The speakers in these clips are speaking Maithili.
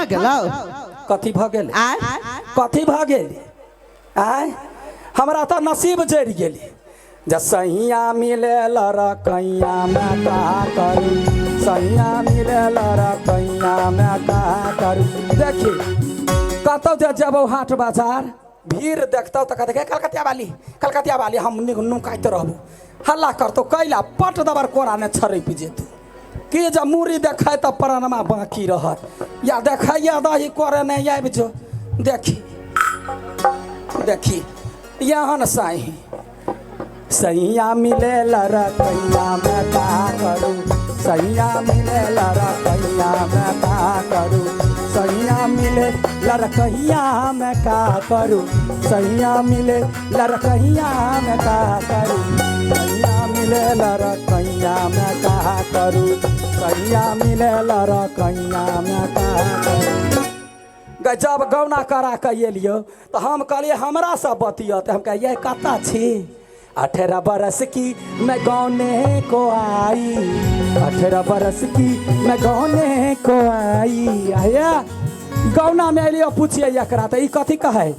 गेलौ। कथी भऽ गेल? आय। कथी भऽ गेल? आय, हमरा तऽ नसीब जरि गेल जे सैया मिले लड़कैया में का करू, सैया मिले लड़कैया में का करू। देखी कतौ जे जेबौ हाट बाजार, भीड़ देखतौ तऽ कहतै, कलकतिया वाली, कलकतिया वाली। हम नुकाइत रहबो, हल्ला करतौ कैला, पट दबर कोरा ने छरपि जेतौ कि जब मूड़ी देखै तऽ प्राणमा बाँकी रहत या देखैया दही करे नहि आबि जो। देखी देखी यहन साही सैया मिले लड़कैया में का करू, सैया मिले लड़कैया में का करू, सैया मिले लड़कैया में का करू, सैया मिले लड़कैया में का करू, सैया मिले लड़कैया में का करू, सैया मिले लड़कैया में का करू। जब गौना करा के एलियो तऽ हम कहलियै हमरा से बतियत। हम कहलियै कतऽ छी? 18 बरस की मैं गौने को आई, 18 बरस की मैं गौने को आई। आया गौना में एलियो, पूछिए एकरा तऽ ई कथी कहै?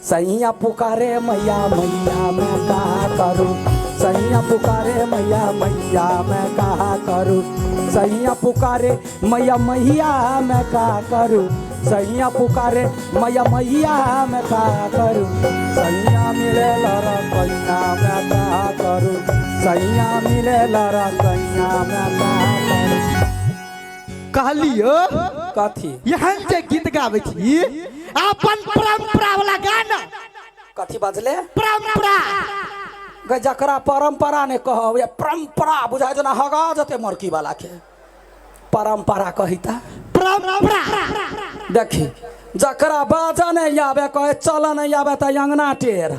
सैया पुकारे मैया मैया मैं का करूँ, सैया पुकारे मैया मैया मैं का करूँ, सैया पुकारे मैया मैया मैं का करूँ, सैया पुकारे मैया मैया मैं का करूँ, सैया मिले लड़कैया मैं का करूँ, सैया मिले लड़कैया मैं का करूँ। कहलियो। कथी? एहन जे गीत गाबै छी अपन परंपरा वाला गाना। कथी बजले? परंपरा। गे जकरा परंपरा ने कहब या परंपरा बुझाय जेना हगा जते मरकी वाला के परंपरा कही ता परंपरा। देखी जकरा बाजा नहीं आवे, कहे चल नहीं आवे तऽ अंगना टेढ़।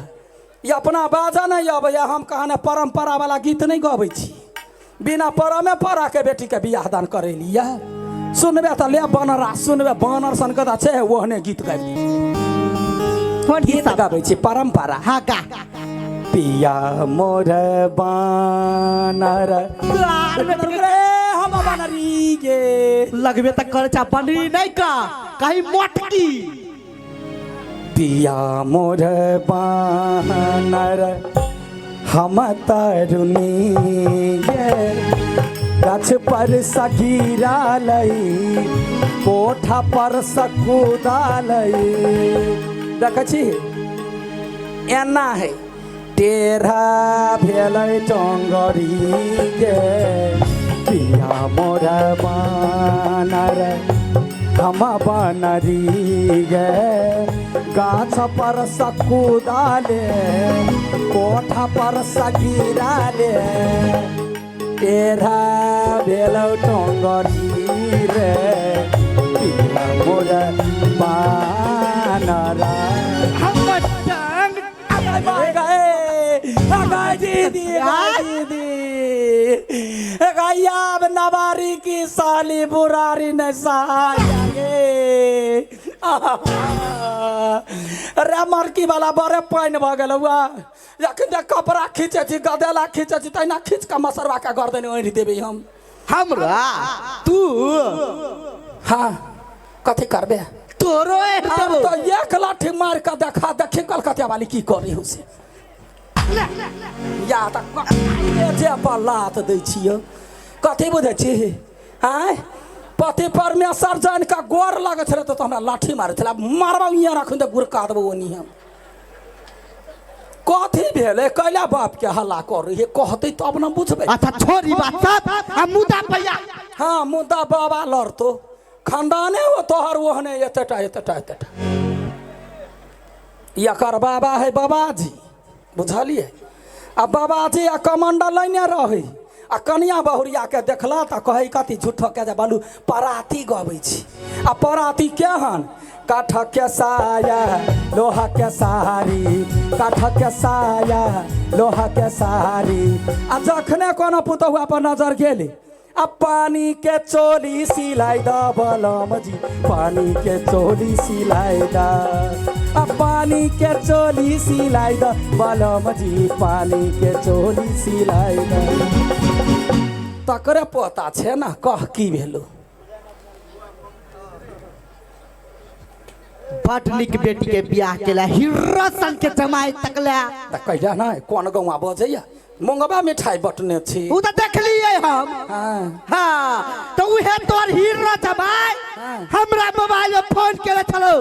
ई अपना बाजा नहीं आबैया, हम कहने परंपरा वाला गीत नहीं गबै छी। बिना परमे परा के बेटी के बियाह दान करेलियै। सुनबे तऽ ले बनरा, सुनबे बानर सन के तऽ छै ओहने गीत गाबि कोन गीत गीत गाबै छी परंपरा। हाँ गा। पिया मोर बानर रे हम बनरी गे। लगबे तऽ करै छै बनरी नहि का कहीं मोटकी। पिया मोर बानर हम तरुणी गे, गाछ पर सगीरा लई, कोठा पर सकुदा लई। देखै छी एना है टेढ़ा भेलै टंगरी गे, पिया मोर बानर हम बनरी गे, गाछ पर सकुदाले, कोठा पर सगिराले, टेढ़ा भेलौ टंगरी रे, पिया मोर बानर। हमर टांग दीदी दीदी गैया नवारी की साली बुरारी ने गे रे मरकी वाला बड़े पानि भऽ गेल हुआ। जखन जे कपड़ा खींचे छी, गदेला खींचे छी, तहिना खींच कऽ मसरवा के गर्दन ओढ़ि देबै हम। हमरा तू हाँ कथी करबे? तोरो आब तो एक लाठी मार कऽ देखा देखी कलकतिया वाली की करी हूँ से। या तऽ जे पर लात दै छियौ, कथी बुझै छी? आँय, पति परमेश्वर जानि कऽ गोर लगै छलै तऽ हमरा लाठी मारै छलै। आब मारबौ इहाँ रखन तऽ गुड़का देबौ ओनी हम। कथी भेलै? कैला बापके हल्ला करै हे? कहतै तब ने बुझबै। अच्छा छोड़ ई बात सब आ मुद्दा पैया। हाँ मुद्दा बाबा लड़तो खानदाने हो तोहर ओहने एतेटा एतेटा एतेटा। एकर बाबा है बाबाजी, बुझलियै? आ बाबाजी आ कमंडल लेने रहै आ कनिया बहुरियाके देखला तऽ कहै कथी झूठो के जे बालू पराती गबै छी। आ पराती केहन? काठ के साया लोहा के सारी, काठ के साया लोहा के सारी। आ जखने कोनो पुतहुआ पर नजर गेली, आ पानी के चोली सिलाई द बलम जी, पानी के चोली सिलाई द, आ पानी के चोली सिलाई द बलम जी, पानी के चोली सिलाई द। तकरे पोता छै ने, कह की भेलो? बड नीक बेटी के बियाह केला, हीरो सन के जमाई तकला। तऽ कहिया नहि कोन गौआ बजैया, मुंगबा मिठाई बटने छी। उ तऽ देखलियै हम। हाँ। हाँ, तऽ उहे तोर हीरो जमाई हमरा मोबाइल में फोन केले छलो।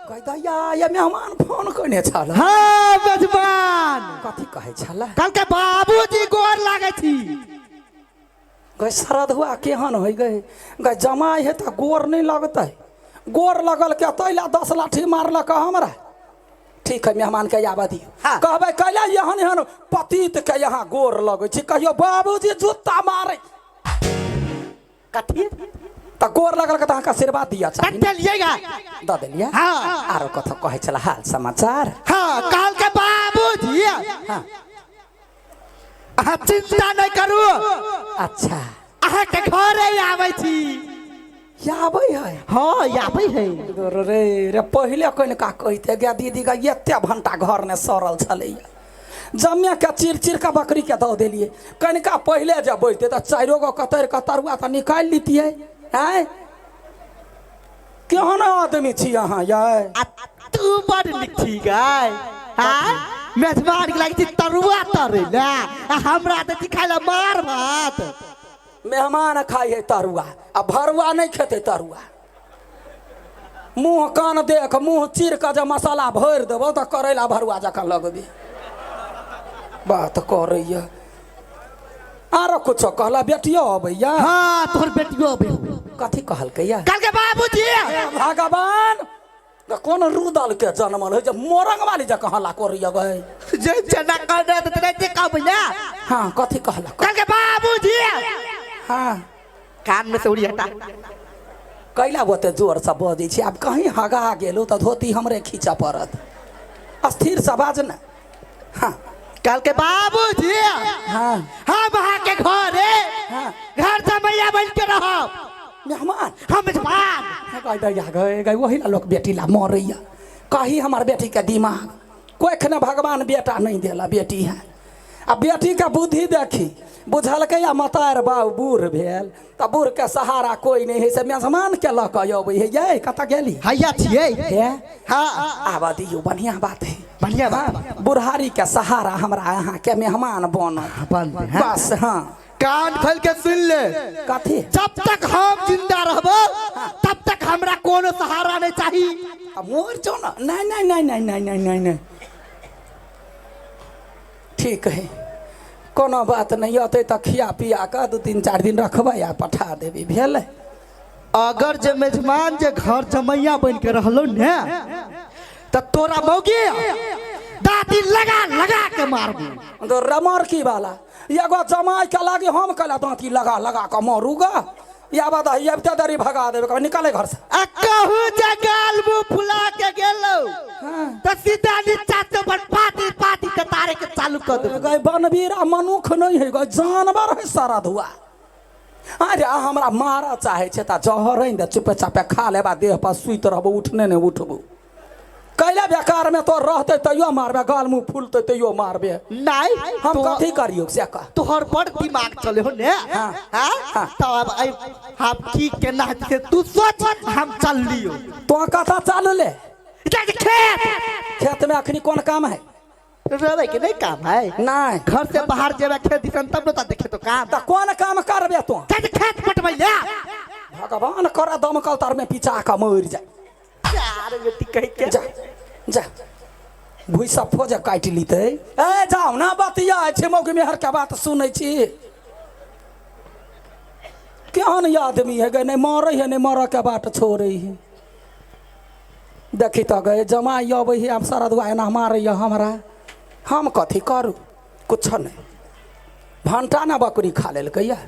कहि दैया ये मेहमान फोन केने छल। हाँ मेजबान। कथी कहै छल? कहलकै बाबूजी गोर लागै छी। गै शरदुआ केहन होइ गै, गै जमाइ है तऽ गोर नहि लगतै, गोर लगल के तै ला 10 लाठी मारलक हमरा। ठीक है मेहमान के आबऽ दियौ। हाँ। कहबै कैला एहन एहन पतित के यहाँ गोर लगै छी, कहियो बाबूजी जूता मारै। कथी? तऽ गोर लगल के तऽ अहाँके आशीर्वाद दिअ चाही। तक देलियैगा। दऽ देलियै? हाँ। आरो कथो कहै छला हाल समाचार? हाँ, कहलकै बाबूजी। हाँ। अहाँ चिंता नहीं करू। अच्छा। अहाँके घरे आबै छी। आबै है? हाँ आबै है। रे रे पहिले कनिका कहिते गे दीदी गे, एते भंटा घर ने सड़ल छलैया, जम्मे के चिर चिर के बकरी के दऽ देलियै। कनिका पहिले जे बैठते तऽ 4 गो कतरि कऽ तरुआ तऽ निकालि लितियै। आँय केहन आदमी छी अहाँ यै? आ तू बड़ नीक छी गै। हाँ मेजबान के लागै छी तरुआ तरै ला, आ हमरा तऽ छी खाइ ला मार भात। मेहमान खाइ है तरुआ आ भरुआ नहि खेतै तरुआ। मुँह कान देख, मुँह चीर कऽ जे मसाला भरि देबौ तऽ करैला भरुआ जकाँ लगबे बात करैया। आरो कुछो कहला बेटियो अबैया? हाँ तोहर बेटियो अबै। कथी कहलकैया? कहलकै बाबूजी। भगवान कोन रुदल के जनमल है जे मोरंग वाली जकाँ हल्ला करैया गै। जे जेना कहने तऽ तेना जे कहबै ने। हाँ कथी कहलक? कहलकै बाबूजी। हाँ। कान में से उड़ी हटा। कैला ओते जोरसँ बजै छी, आब कहीं हगा गेलहुँ तऽ धोती हमरे खींचऽ पड़त। अस्थिरसँ बाज ने। हाँ। कहलकै बाबूजी। हाँ। हम अहाँके घरे हाँ। घर जमैया बनि के रहब। मेहमान? हम मेजबान। गै दैया गै गै, ओही ला लोक बेटी ला मरैया। कही हमर बेटी के दिमाग कोखने भगवान बेटा नहीं देला, बेटी है। आ बेटी के बुद्धि देखी, बुझलकै आ मतार बाबू बूढ़ भेल तऽ बूढ़ के सहारा कोई नहीं है, से मेजबान के लऽ कऽ अबै है। यै कतऽ गेली? हैया छियै। हे? हाँ। आबऽ दियौ, बढ़िआँ बात है। बढ़िआँ बात। बुढ़ारी के सहारा हमरा अहाँ के मेहमान बनत। बनतै, हाँ। बस। हाँ। कान खोल के सुन ले। कथी? जब तक हम जिंदा रहबो तब तक हमरा कोनो सहारा नहीं चाही। आ मोर जो ना। नहीं नहीं नहीं नहीं नहीं नहीं नहीं नहीं ठीक है, कोनो बात नहीं। अतै तऽ खिया पिया कऽ 2 3 4 दिन रखबै आ पठा देबै। भेलै? अगर जे मेजबान जे घर जमैया बन के रहलो ने तऽ तोरा मौगी दादी लगा लगा के मारबू। तो रमरकी वाला एगो जमाई के लागी हम कहला दाँती लगा लगा कऽ मारूगा। या बाद अबिते देरी भगा देबै, कहबै निकाले घर से। आ कहू जे गाल मुँह फुला के गेलो तऽ सीधा नीचा से ऊपर पाती पाती के तारे के चालू कऽ देबै। गै बनबीर आ मनुख नहीं है गै, जानवर है सारा धुआ। अरे हमरा मारऽ चाहै छै तऽ जहर आनि दे, चुपे चापे खा लेबा, देह पर सुति रहबो, उठने नहि उठबो। कैला बेकार में तो रहते तैयो मारबे, गाल मुँह फूलते तैयो मारबे। नहीं हम कथी करियो से कह। तोहर बड़ दिमाग चले हो ने। हाँ। हाँ? हाँ। तो अब हम की केना हेतै तू सोच, हम चल लियो। तो कथा चल ले। जा जे खेत। खेत में अखनी कोन काम है? रहबै के नहीं काम है। नहीं। घर से बाहर जेबे खेत दिसन तब न देखे तो काम। त कोन काम करबे तो? जा जे खेत पटबै ले। भगवान कर दमकल तर में पिचा के मरि जाए। यार बेटी कहि के जा जा भूसा फोजे काटि लीतै। ए जाउ ना बतिया छै मौगी मेहर के बात सुनै छी। केहन आदमी है गे, नहीं मरै है नहीं मरऽ के बाट छोड़ै है। देखी तऽ गे जमाइ अबै है आब सरदुआ एना मारैया हमरा, हम कथी करू? कुछो नहि। भण्टा ने बकरी खा लेलकै यऽ।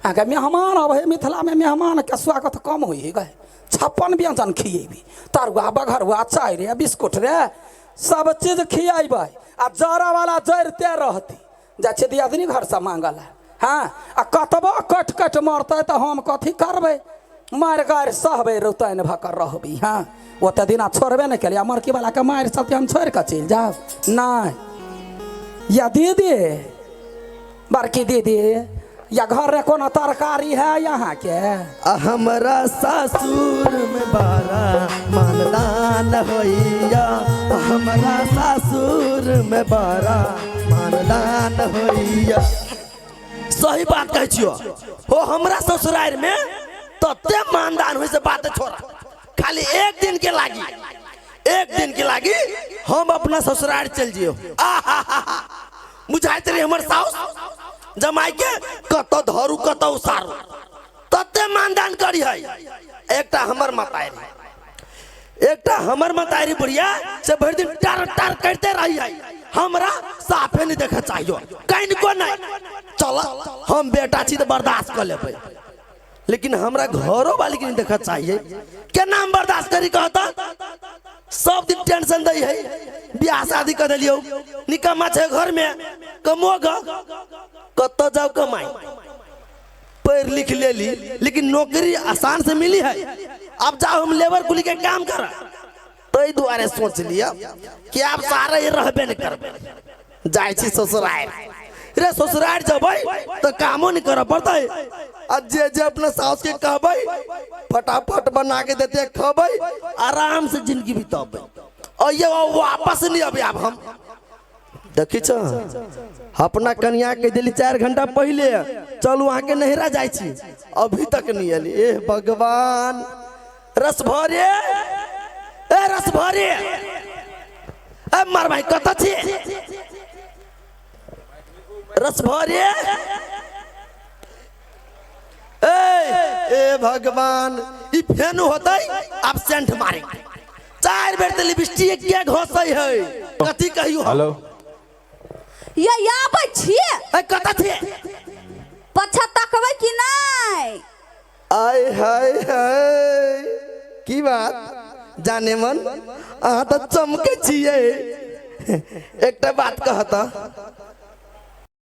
अहाँके मेहमान अबै है, मिथिलामे मेहमानके स्वागत कम होइ है गे। 56 व्यञ्जन खिएबै, तरुआ बघरुआ चाय रे बिस्कुट रे सब चीज खिएबै। आ जरऽवला जरिते रहतै। जाइ छियै दियादनी घरसँ माँगऽ लए। हाँ, आ कतबो कटि कटि मरतै तऽ हम कथी करबै? मारि गारि सहबै, रौतैन भऽ कऽ रहबै। हाँ, ओते दिना छोड़बे नहि केलियै। मरकीवलाके मारि चलते हम छोड़ि कऽ चलि जायब? नहि। या दीदी, बड़की दीदी, या घर कोनो तरकारी है यहाँ के? हमरा सासुर में बारा मानदान मानदान होइया, हमरा सासुर में बड़ा मानदान होइया। सही बात कहै छियो हो, हमरा ससुराल में तते मानदान होइ से बात छोड़ा। खाली एक दिन के लागी, एक दिन के लागी हम अपना ससुराल चल जियो। आहा, बुझाइत रही हमर साउस जमाई के कतौ धरू कतौ उसारू, तते मानदान करी है। एकटा हमर मतारी, एकटा हमर मतारी बुढ़िया से भरि दिन टार टार करते रही है, हमरा साफे नहीं देखे चाहियो कनिको नहीं। चल हम बेटा छी तो बर्दाश्त कर लेबै, लेकिन हमरा घरो वाली के नहीं देखे चाहिए, केना हम बर्दाश्त करी कहता? सब दिन टेंशन दै है, बियाह शादी कर देलियौ, निकम्मा छै घर में, कमो ग कतऽ जाउ कमाई, पढ़ लिख लेली लेकिन नौकरी आसान से मिली है, अब जाओ हम लेबर कुली के काम कर। ताहि दुआरे सोच लिया कि आब सारे ही रहबे नहीं करबै, जाइ छी ससुराल। रे ससुराल जबै तो कामो नहीं करऽ पड़तै, आ जे जे अपना साउस के कहबै फटाफट बना के देते, खबै, आराम से जिंदगी बितेबै। और ये वापस नहीं अबै। आब हम देखी छ अपना कनिया के दिली 4 घंटा पहले चलू अहाँके नहिरा जाइ छी, अभी तक नहीं एली। ए भगवान, रस भरे, ए रस भरे, ए मार भाई कतऽ छी? रस भरे, ए ए भगवान, ई फेन होतै आब सेंट मारे 4 बेर तऽ लिपस्टिक के घोसै है, कथी कहियो? हेलो ये आबै छियै। ए कतऽ छी? पछा तकबै कि नहि? आय हाय हाय, की बात जाने मन, अहाँ तऽ चमकै छियै। एकटा बात कहता,